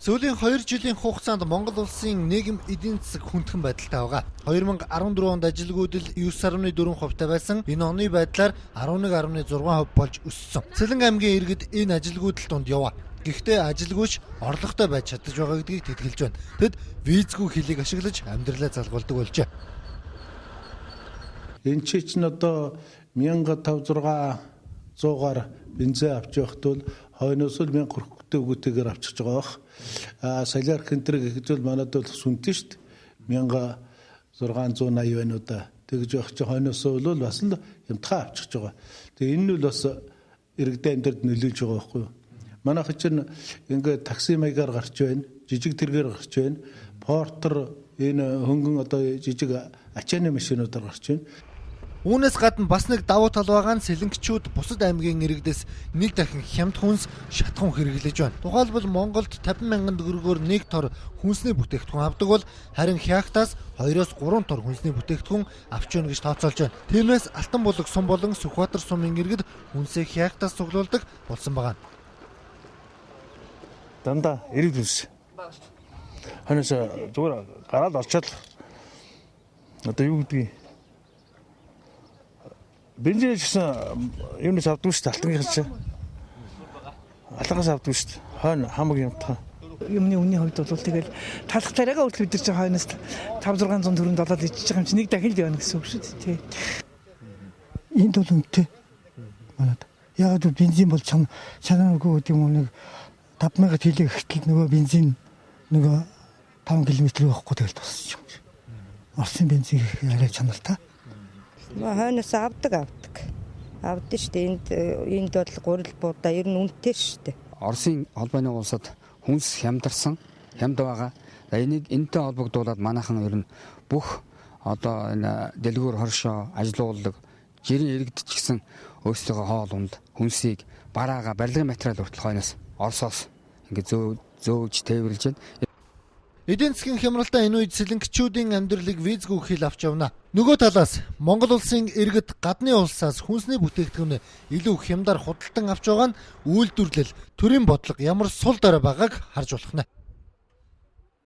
Сүүлийн 2 жилийн хугацаанд Монгол улсын нийгэм эдийн засаг хүндхэн байдалтай байгаа. 2014 онд ажилгүйдэл 9.4% байсан. Энэ оны байдлаар 11.6% болж өссөн. Цэлэн аймгийн иргэд энэ ажилгүйдэл дунд яваа. Гэхдээ ажилгүйч орлоготой байж чадаж байгаа гэдгийг тэтгэлж байна. Тэд визгүй хилийг ашиглаж амьдралаа залгуулдаг болжээ. Энэ чинь одоо 1500-аар бензин авч явахт бол хойноос л 1040 өгөөтэйгээр авчиж байгаа бах. А солиар хэнтрэг гэж бол манад бол сүнтэй шүү дээ. 1680 байна уу да. Тэгж явах чи хойноос бол бас л юмтхаа авчиж байгаа. Тэгээ энэ нь бол бас иргэдийн амьдралд нөлөөлж байгаа байхгүй юу? Манайх чинь ингээд такси маягаар гарч байна, жижиг тэргээр гарч байна. Портер энэ хөнгөн одоо жижиг ачааны машинуудаар гарч байна. Үүнээс гадна бас нэг давуу тал байгаа нь сэлэнгчүүд бусад аймгийн иргэдээс нэг дахин хямд хүнс шатхуун хэрэглэж байна. Тухайлбал Монголд 50 мянган төгрөгөөр нэг тор хүнсний бүтээгдэхүүн авдаг бол харин Хягтаас 2-оос 3 тор хүнсний бүтээгдэхүүн авч байна гэж тооцоолж байна. Тиймээс Алтан булаг сум болон Сүхбаатар сумын иргэд хүнсээ Хягтаас цуглуулдаг болсон байгаа. Дандаа эрэг дүнс. Хойноос зүгээр гараад орчоод одоо юу гэдгийг бензин гэсэн юунаас авдгүй шүү дээ, алтангийнх чинь. Алтангаас авдгүй шүү дээ. Хойно хамаг юмтхан. Юмны үнийн хувьд бол тэгэл талах царайгаа хүртэл бид нар чинь хойноос 5 600 төгрөг долоод ичиж байгаа юм чинь нэг дахин л явна гэсэн үг шүү дээ. Энд бол үнэтэй. Манад. Ягаад гэвэл бензин бол чанаргүй гэдэг юм уу, нэг 5000 хэлэг гэтэл нөгөө бензин нөгөө 5 км явахгүй тэгэл тусч юм. Орсын бензин их арай чанартай. Хойноос авдаг. Авдаг шүү дээ. Энд бол гурил будаа ер нь үнэтэй шүү дээ. Оросын холбооны улсад хүнс хямдарсан, хямд байгаа. Энийг энэтэй холбогдуулаад манайхан ер нь бүх одоо энэ дэлгүүр хоршоо ажилуулдаг жирийн иргэд ч гэсэн өөрсдийнхөө хоол унд хүнсийг бараага барилгын материал хүртэл хойноос Оросоос ингээд зөөж тээвэрлж байна. Эдийн засгийн хямралтай энэ үед сэлэнгчүүдийн амьдралыг визгүй хил авч явна. Нөгөө талаас Монгол улсын иргэд гадны улсаас хүнсний бүтээгдэхүүнээ илүү хямдар худалдан авч байгаа нь үйлдвэрлэл, төрийн бодлого ямар сул дорой байгааг харж болох нь.